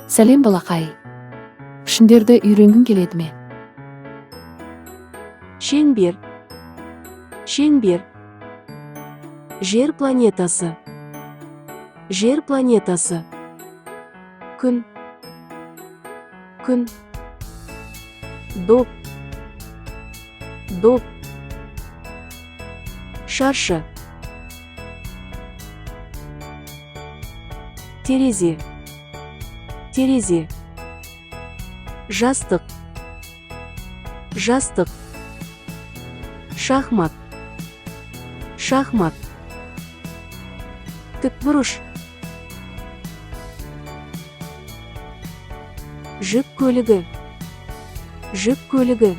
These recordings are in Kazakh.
Сәлем, балақай! Пішіндерді үйренгің келеді ме? Шеңбер, шеңбер. Жер планетасы, Жер планетасы. Күн, күн. Доп, доп. Шаршы. Терезе, терезе. Жастық, жастық. Шахмат, шахмат. Тікбұрыш. Жүк көлігі, жүк көлігі.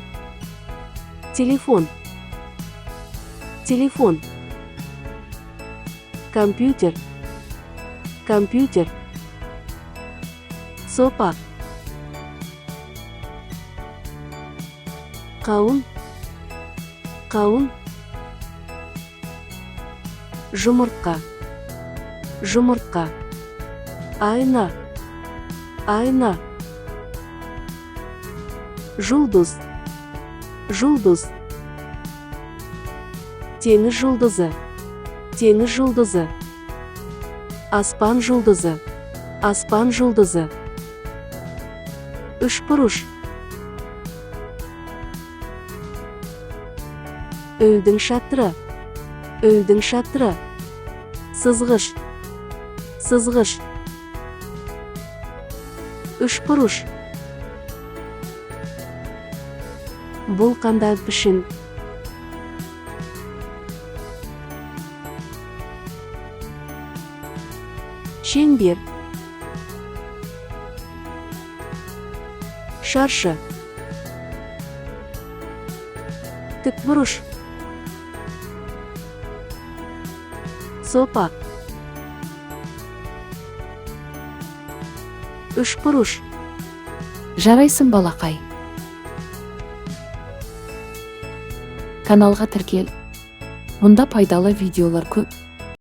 Телефон, телефон. Компьютер, компьютер. Сопақ. Қауын, қауын. Жұмыртқа, жұмыртқа. Айна, айна. Жұлдыз, жұлдыз. Теңіз жұлдызы, теңіз жұлдызы. Аспан жұлдызы, аспан жұлдызы. Үшбұрыш. Үйдің шатыры, үйдің шатыры. Сызғыш, сызғыш. Үшбұрыш. Бұл қандай пішін? Шеңбер. Шаршы. Тікбұрыш. Сопақ. Үшбұрыш. Жарайсың, балақай! Каналға тіркел. Мұнда пайдалы видеолар көп.